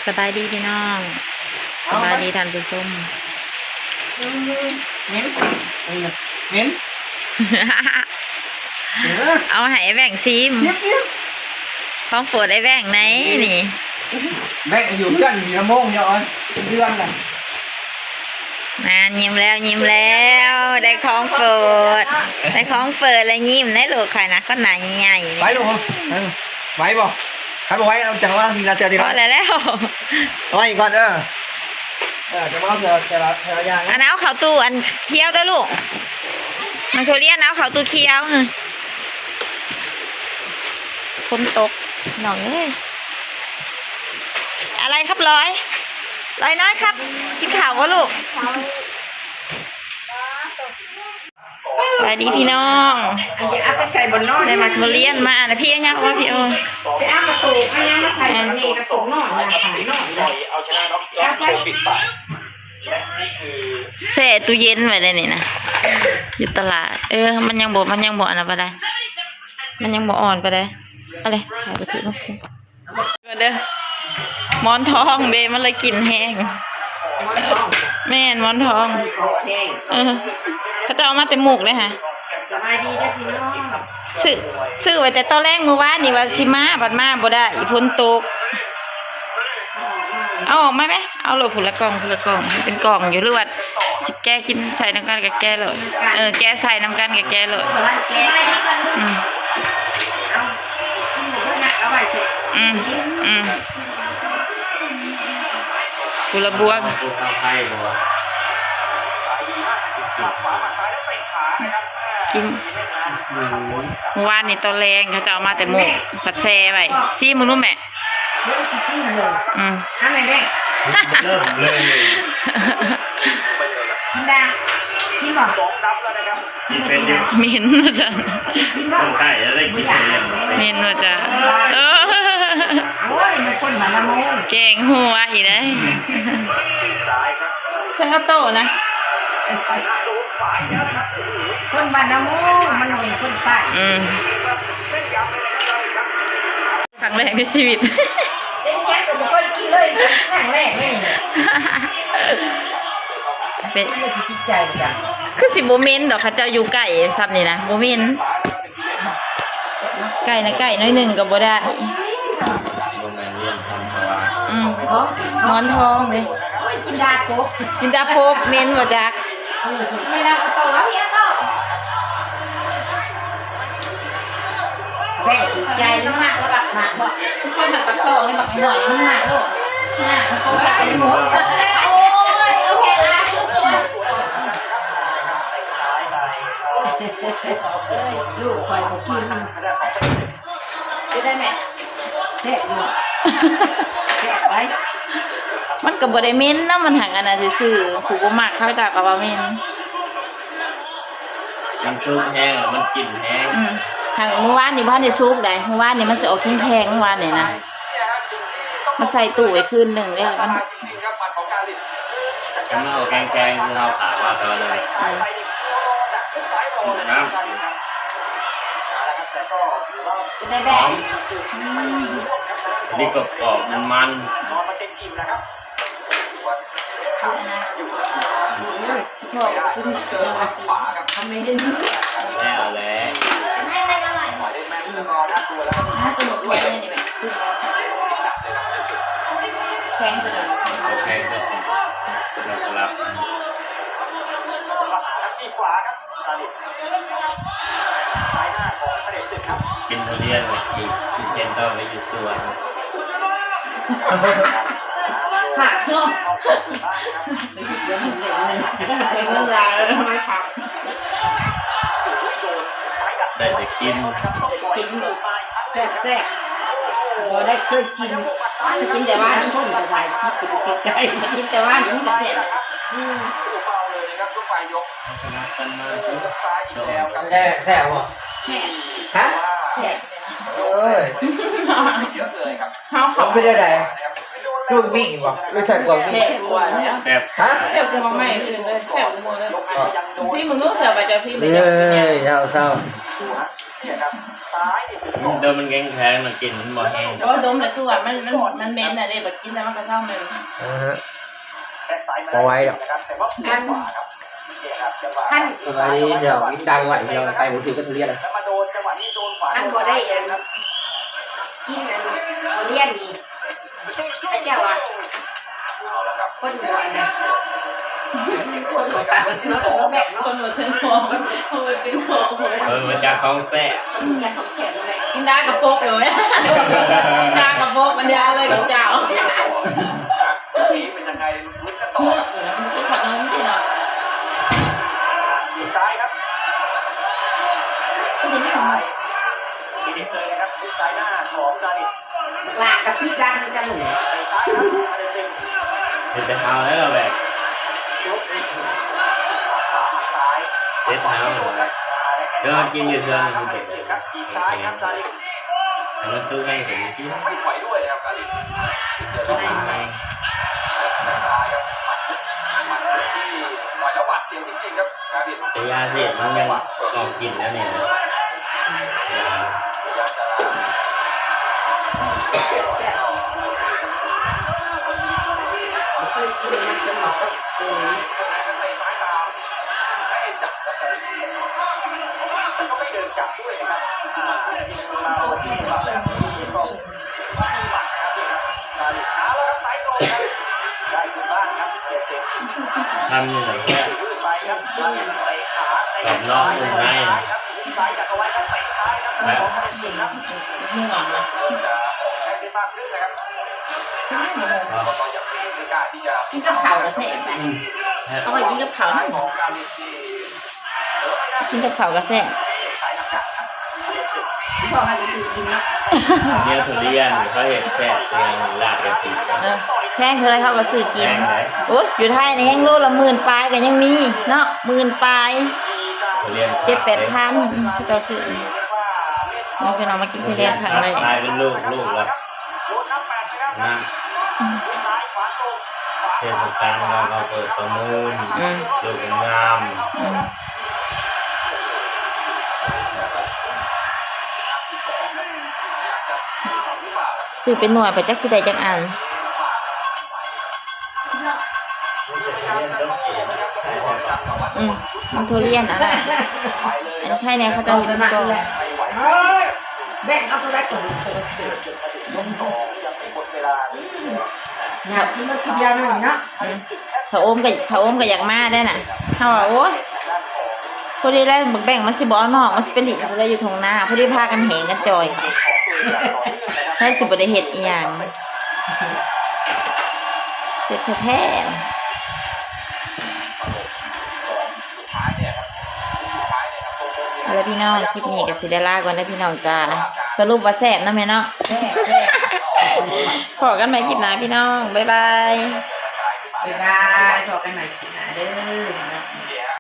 ສະບາຍດີພີ່ນ້ອງ ສະບາຍດີທ່ານຜູ້ຊົມ. ເໝັນ ເໝັນ ເໝັນ ເອົາໃຫ້ອ້າຍແວ່ງຊີມ ຂອງໂປດອ້າຍແວ່ງໃນນີ້ ແວ່ງຢູ່ເຮືອນ ຢູ່ນຳໂມງຢູ່ເດືອນນະ. ນັ້ນ ຍິ້ມແລ້ວ ຍິ້ມແລ້ວ ໄດ້ຂອງໂປດ ໄດ້ຂອງໂປດແລ້ວຍິ້ມໄດ້ລູກຂ້ອຍນະ ຄົນໜ້າໃຫຍ່ໆ ໄປລູກ ໄປບໍ່? ຄັນບໍ່ໄຫວເອົາຈັກວາງທີລະເທື່ອ ທີລະ ພໍແລ້ວ ເອົາໄວ້ອີກກ່ອນ ເອີ ເອີ ຈະມາເອົາເທື່ອ ເທື່ອລະ ເທື່ອລະຢ່າງ. ອັນເອົາເຂົ້າຕູ້ອັນຂຽວເດີລູກ ມັນທຸລຽນເອົາເຂົ້າຕູ້ຂຽວ. ຝົນຕົກພີ່ນ້ອງເອີຍ. ອາໄລຄັບລອຍ ລອຍນ້ອຍຄັບ ກິນເຂົ້າບໍ່ລູກ? ສະບາຍດີພີ່ນ້ອງ ເອົາໄປໃສ່ບ່ອນນອນ ໄດ້ໝາກທຸລຽນມານະ ພີ່ ຍັກມາພີ່ໂອ ໄປເອົາກະໂຕກ ເອົາຫຍັງມາໃສ່ ເອີ ກະໂຕກນ້ອຍນະ ຂາຍນ້ອຍນະ ເອົາໄປ ແຊ່ຕູ້ເຢັນໄວ້ໄດ໋ນີ້ນະ ຢູ່ຕະຫຼາດ. ເອີ ມັນຍັງບໍ່ ມັນຍັງບໍ່ອັນນັ້ນປານໃດ ມັນຍັງບໍ່ອ່ອນປານໃດ. ເອົາເລີຍ ຂາຍບໍ່ຖືກເນາະ. ເດີ ໝອນທອງເດ ມັນເລີຍກິ່ນແຮງ. ໝອນທອງ ແມ່ນ ໝອນທອງ ເອີ ເຂົາເຈົ້າເອົາມາແຕ່ມຸກເດ້ຫະ. ສະບາຍດີເດີພີ່ນ້ອງ ຊື້ ຊື້ໄວ້ແຕ່ຕອນແລງມື້ວານນີ້ວ່າຊິມາ ບັດມາບໍ່ໄດ້ ຝົນຕົກ. ເອົາອອກມາແມ ເອົາໂລດ ຜູ້ລະກ່ອງ ຜູ້ລະກ່ອງ ມັນເປັນກ່ອງຢູ່ ຫຼືວ່າຊິແກະກິນໃສ່ນຳກັນກະແກະໂລດ. ເອີ ແກະໃສ່ນຳກັນກະແກະໂລດ. ອືມ ອືມ ອືມ ຜູ້ລະບ່ວງ ກິນ. ມື້ວານນີ້ຕອນແລງເຂົາເຈົ້າເອົາມາແຕ່ໝູກ ຜັດແຊ່ໄວ້ ຊີມເບິ່ງດູແມ່. ເບິ່ງຊິຊີມເບິ່ງ ອືມ ຫາແມ່ແບງ ເລີ່ມເລີຍ ກິນດາ ກິນບໍ່? ກິນເປັນຢູ່ ເໝັນວ່າຊັ້ນ ກິນບໍ່? ໄກ່ແລ້ວໄດ້ກິນແລ້ວ ເໝັນວ່າຊັ້ນ ເອີ ໂອ້ຍ ມັນຄົນບ້ານນະໂມງ ແກງຫົວອີກເດ້ ໃສ່ອາໂຕ້ນະ ຄົນບ້ານນະໂມງ ມັນເປັນຄົນໃຕ້ ອືມ. ຄັ້ງແລກໃນຊີວິດ ເປັນຫຍັງກໍບໍ່ເຄີຍກິນເລີຍ ຄັ້ງແລກເລີຍ ເປັນ ມັນຊິຕິດໃຈຄືກັນ ຄືຊິບໍ່ເໝັນດອກ ເຂົາເຈົ້າຢູ່ໃກ້ຊ່ຳນີ້ນະ ບໍ່ເໝັນ ໃກ້ນະ ໃກ້ໜ້ອຍໜຶ່ງກໍບໍ່ໄດ້ ບໍ່ແມ່ນເລື່ອງທຳມະດາ ອືມ ໝອນທອງເດ້ ໂອ້ຍ ກິນດາປົບ ກິນດາປົບ ເໝັນບໍ່ຈັກ. ເອີ ແມ່ນເອົາໂຕ ເອົາເຮຍໂຕ ແບງຖືກໃຈ ມັນມັກບໍ່ ມັກບໍ່ ຄົນມັກປາກຊ່ອງນີ້ ບັກໜ້ອຍມັນມັກໂລດ ມັກ ມັນຕົກຕາຍໝົດ ໂອ້ຍ ໂອເຄລະ ລູກຂ້ອຍບໍ່ກິນ ເປັນໄດແມ່? ແຊບຢູ່ ແຊບໄດ໋ ມັນກໍບໍ່ໄດ້ເໝັນນະ ມັນຫາກອັນນັ້ນຊື່ໆ ຜູ້ບໍ່ມັກເຂົາເຈົ້າກໍວ່າເໝັນ ມັນສຸກແຮງ ມັນກິ່ນແຮງ ອືມ ຫາກມື້ວານນີ້ບໍ່ທັນໄດ້ສຸກໃດ໋ ມື້ວານນີ້ມັນຊິອອກແຂງໆ ມື້ວານນີ້ນະ ມັນໃສ່ຕູ້ໄວ້ຄືນໜຶ່ງເດ້ ມັນ ຄັນມັນອອກແຂງໆ ຄືເຮົາຜ່າມາຕອນນັ້ນ ອືມ ນະ ເປັນໄດແບງ? ຫອມ ອືມ ອັນນີ້ກອບໆ ມັນໆ ໂອ້ຍ ພໍ່ກິນໝາກ ຄອມເມັນ ແລ້ວແຫຼະ ອືມ ຫາຕົວໝາກແຂ້ງນີ້ແບບ ແຂງຕົວນັ້ນ ເອົາແຂງຕົວນັ້ນ ແລ້ວສະຫຼັບ ກິນທຸລຽນ ກິນ ກິນເຫັນຕອນໄປຢູ່ສວນ ຄັກເນາະ ໄດ້ເງິນຫຼາຍ ໄດ້ແຕ່ກິນ ກິນແບບແຊບໆ ບໍ່ໄດ້ເຄີຍກິນ ກິນແຕ່ວ່ານີ້ຄົນກໍຫຼາຍ ກິນແຕ່ວ່ານີ້ມັນກໍແຊບ ອືມ ແຊບ ແຊບບໍ່? ແຊບ ຮະ? ແຊບ ໂອ້ຍ ເຮົາເຂົ້າ ເປັນຈັ່ງໃດ? ລູກນີ້ບໍ່ ຫຼືໃສ່ກວ່ານີ້ ແຊບກວ່າແລ້ວ ແຊບ ຮະ ແຊບກວ່າໝາກໄມ້ອື່ນເລີຍ ແຊບກວ່າໝົດເລີຍ ຊີມເບິ່ງດູ ແຊບບໍ່ ເຈົ້າຊີມເບິ່ງ ເອີຍ ເຈົ້າ ເຊົາ ອືມ ແຕ່ມັນແຂງໆ ມັນກິນມັນບໍ່ແຮງ ໂອ້ ດົມແລ້ວຄືວ່າມັນ ມັນ ມັນເໝັນນະເດ້ ບັດກິນແລ້ວມັນກໍເຊົາເໝັນ ອ່າຮະ ບໍ່ໄຫວດອກ ອັນ ຄັນ ສະບາຍດີພີ່ນ້ອງ ກິນດັງໄວ້ພີ່ນ້ອງ ໄປບໍ່ຖືກກັບທຸລຽນ ຄັນບໍ່ໄດ້ອັນ ກິນອັນທຸລຽນນີ້ ເຂົາເຈົ້າວ່າ ຄົນບໍ່ອັນນັ້ນ ຄົນບໍ່ປາກບໍ່ເຖິງທ້ອງ ຄົນບໍ່ເຖິງທ້ອງ ຄົນບໍ່ເປັນທ້ອງ ເອີ ບໍ່ຈັກຂອງແຊບ ຈັກຂອງແຊບແຫຼະ ກິນດາກະປົກເລີຍ ດາກະປົກ ມັນດາເລີຍກັບເຈົ້າ ນີ້ເປັນຍັງໄງ ລຸ້ນກັນຕໍ່ ເອີ ມັນຄືຂະໜົມຕິເນາະ ປີກຊ້າຍຄັບ ປີກຊ້າຍ ທີເດັດເລີຍນະຄັບ ປີກຊ້າຍໜ້າຂອງດາວິດ ບັກຫຼ້າກັບປີກດ້ານຄືກັນ ເຕະຊ້າຍຄັບ ອາເດເຊນ ເຮັດແຕ່ເຮົາແລ້ວແບບ ຍກ ຊ້າຍ ເຮັດເຮົາ ແລ້ວກິນຢູ່ເຮືອນມັນເປັນ ປີກຊ້າຍຄັບ ດາວິດ ແຕ່ມັນສູ້ແຮງກວ່ານີ້ຕິ ໄມ່ໄຫວດ້ວຍນະຄັບ ດາວິດ ເດີນເຂົ້າຫາ ແບັກຊ້າຍຄັບ ໝັດ ໝັດທີ່ໄຫວແລ້ວຫວາດສຽວຈິງໆ ຄັບ ດາວິດ ແຕ່ຢາເສບມັນຍັງອອກກິ່ນແລ້ວນີ້ນະ ຢາ ເຄີຍກິນມັນຈົນບໍ່ແຊບເລີຍ ແຕ່ໄປຊ້າຍຕາມ ໄມ່ໄດ້ຈັບ ແລ້ວກໍໄມ່ເດີນກັບດ້ວຍນະຄັບ ອ່າ ມາແບບນີ້ກໍ ທຳນີ້ແຫຼະແຊບ ກອບນອກນຸ່ມໃນ ແບບ ກິນກັບເຂົ້າກໍແຊບ ອືມ ເອົາໄວ້ກິນກັບເຂົ້າ ກິນກັບເຂົ້າກໍແຊບ ພໍ່ຫາໄປຊື້ກິນເນາະ ແນວທຸລຽນເຂົາເຮັດແຊບ ລາດກະປິ ເອີ ແພງເທົ່າໃດເຂົາກໍຊື້ກິນ ແພງເດ້ ໂອ້ຍ ຢູ່ໄທນີ້ແຮງໂລລະໝື່ນປາຍກໍຍັງມີເນາະ ໝື່ນປາຍ ທຸລຽນ ເຈັດແປດພັນ ອືມ ເຂົາເຈົ້າຊື້ ມາພີ່ນ້ອງ ມາກິນທຸລຽນຄັ້ງແລກ ຂາຍເປັນລູກ ລູກລະ ນະ ອືມ ເທດສະການເຂົາກໍເປີດປະມູນ ອືມ ລູກງາມ ອືມ ຊື້ເປັນໜ່ວຍ ໄປຈັກຊິໄດ້ຈັກອັນ ອືມ ມັນທຸລຽນອັນນັ້ນ ອັນໄຂ່ແນ່ເຂົາເຈົ້າເຮັດເປັນກ່ອນ ແບ່ງເອົາຕົວໃດກໍໄດ້ ຢາກກິນມັນຜູ້ດຽວນັ້ນນີ້ເນາະ ອືມ ຖ້າໂອມກໍ ຖ້າໂອມກໍຢາກມາໄດ້ນະ ເຮົາວ່າ ໂອ້ຍ ພໍດີແລ້ວ ບັກແບ່ງມັນຊິບໍ່ເອົານອກ ມັນຊິໄປຫຼິ້ນຜູ້ໃດຢູ່ທົ່ງນາ ພໍດີພາກັນແຫງກັນຈ່ອຍ ໃຜຊິບໍ່ໄດ້ເຮັດອີ່ຫຍັງ ເສັດແທ້ໆ ເອົາລະພີ່ນ້ອງ ຄລິບນີ້ກໍຊິໄດ້ລາກ່ອນເດີພີ່ນ້ອງຈ້າ ສະຫຼຸບວ່າແຊບເນາະແມ່ເນາະ ພໍ້ກັນໃໝ່ຄລິບໜ້າພີ່ນ້ອງ ບາຍບາຍ ບາຍບາຍ ພໍ້ກັນໃໝ່ຄລິບໜ້າເດີ.